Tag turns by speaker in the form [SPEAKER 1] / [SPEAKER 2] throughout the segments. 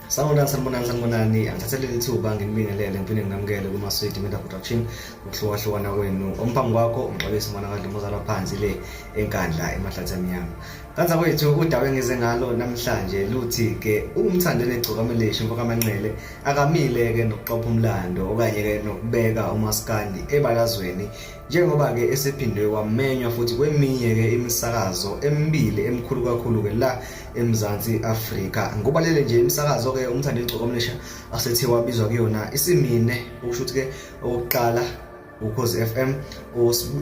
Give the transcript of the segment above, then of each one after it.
[SPEAKER 1] Sanibonani, sanibonani, sanibonani. Angithathe leli thuba nginibingelele ngiphinde nginamukele kuma-Sweet Media Production ngokuhlukahlukana kwenu. Omphambi kwakho uMxolisi umwana kaDlomo ozalwa phansi le eNkandla emahlathi amnyama. Kanza kwethu udaba engize ngalo namhlanje luthi-ke uMthandeni Gcokama Elisha umfokaManqele akamile-ke nokuqopha umlando okanye-ke nokubeka umaskandi ebalazweni njengoba-ke esephinde wamenywa futhi kweminye-ke imisakazo emibili emikhulu kakhulu-ke la eMzansi Afrika. Ngobalele nje imisakazo-ke uMthandeni Gcokama Elisha asethe wabizwa kuyona isimine, okusho ukuthi-ke okokuqala Ukhozi FM,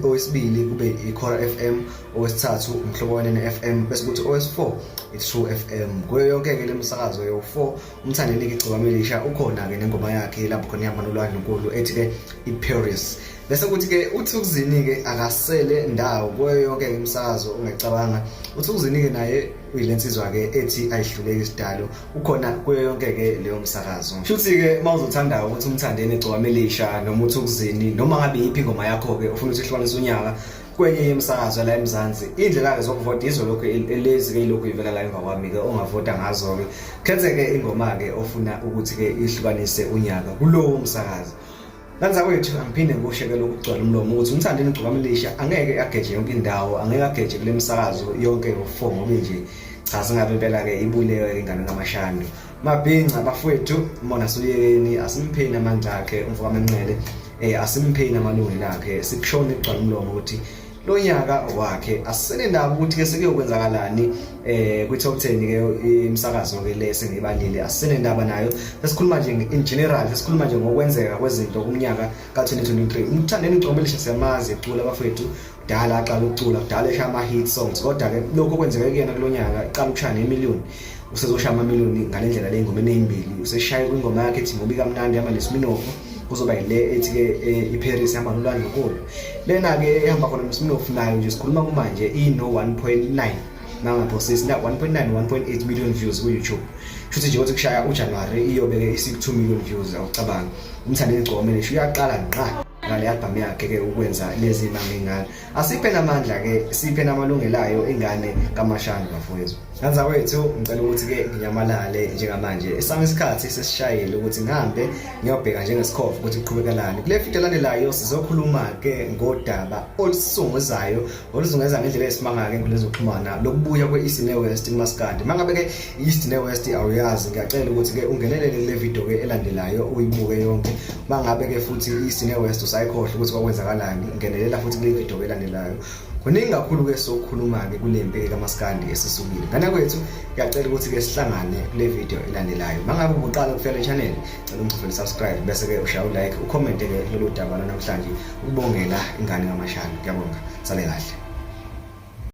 [SPEAKER 1] owesibili kube iKhora FM, owesithathu uMhlobo Wenene FM, bese kuthi owesi-4 iTrue FM. Kuyo yonke-ke le misakazo yo-4 uMthandeni-ke Igcokama Elisha ukhona-ke nengoma yakhe lapho khona ihamba nolwandle nkulu ethi-ke iParis. Bese kuthi-ke uThukuzini-ke akasele ndawo kuyo yonke-ke imisakazo ongayicabanga. UThukuzini-ke naye uyilensizwa-ke ethi ayihluleki isidalo ukhona kuyo yonke-ke leyo msakazo. Shuthi-ke uma uzothanda ukuthi uMthandeni Igcokama Elisha noma uThukuzini noma ngabe yiphi ingoma yakho-ke ufuna ukuthi ihlukanise unyaka kwenye yemisakazo la eMzansi, iy'ndlela-ke zokuvota yizo lokhu lezi-ke ilokhu ivela la emva kwami-ke ongavota ngazo-ke. Khethe-ke ingoma-ke ofuna ukuthi-ke ihlukanise unyaka kulowo msakazo. Banzakwethu angiphinde ngikusho-ke lokhu kugcwala umlomo ukuthi uMthandeni Igcokama Elisha angeke ageje yonke indawo, angeke ageje kule misakazo yonke yo-4 ngoba nje cha singabe impela-ke ibulewe ingane kaMashando. Mabhinca bafowethu, mona suyekeni asimpheni amandla akhe umfo kaManqele, asimpheni amalungelo akhe, sikushone kugcwala umlomo ukuthi lo nyaka wakhe asisenendaba ukuthi ke sekuyokwenzakalani kwi top 10 ke imisakazo ke le sengiyibalile asisenendaba nayo. Sesikhuluma nje in general, sesikhuluma nje ngokwenzeka kwezinto kumnyaka ka-2023. UMthandeni Igcokama Elisha siyamazi ecula bafowethu, kudala aqala ukucula, kudala eshaya ama-hit songs, kodwa-ke lokhu okwenzeke kuyena kulo nyaka iqala ukushaya nemiliyoni, usezoshaya amamiliyoni ngale ndlela le ingoma eneyimbili useshaye kwingoma yakhe ethi Ngobi Kamnandi ihamba neSminofu, kuzoba yile ethi-ke iParis ihamba nolwandle nkulu lena-ke ehamba khona noSminofu nayo nje sikhuluma kumanje ino-1.9 nangaphosisi na 1.9 1.8 million views ku-YouTube. Shuthi nje ukuthi kushaya uJanuary iyobe-ke isiku-2 million views. Awucabanga, uMthandeni Igcokama Elisha uyaqala ngqa ngale album yakhe-ke ukwenza lezi manga ingane. Asiphe namandla-ke, siphe namalungelo ayo ingane kaMashando bafowethu. Nganzakwethu ngicela ukuthi-ke nginyamalale njengamanje, esami isikhathi sesishayile ukuthi ngihambe ngiyobheka njengesikhova ukuthi kuqhubekelani. Kule video elandelayo sizokhuluma-ke ngodaba olusunguzayo oluzungeza ngendlela eyisimanga-ke enkundleni zokuxhumana lokubuya kwe-East ne-West kumaskandi. Uma ngabe-ke i-East ne-West awuyazi, ngiyacela ukuthi-ke ungenelele kule video-ke elandelayo uyibuke yonke. Uma ngabe-ke futhi i-East ne-West usayikhohlwa ukuthi kwakwenzakalani, ngenelela futhi kule video-ke elandelayo. Kuningi kakhulu-ke sokukhuluma-ke kule mpi kamaskandi esisukile. Ngane kwethu, ngiyacela ukuthi-ke sihlangane kule video elandelayo. Uma ngabe ubuqala ukufika le channel, cela ungicofele subscribe bese-ke ushaya u-like, ucommente-ke lolu daba lwanamhlanje ukubongela ingane kaMashana. Ngiyabonga, sale kahle.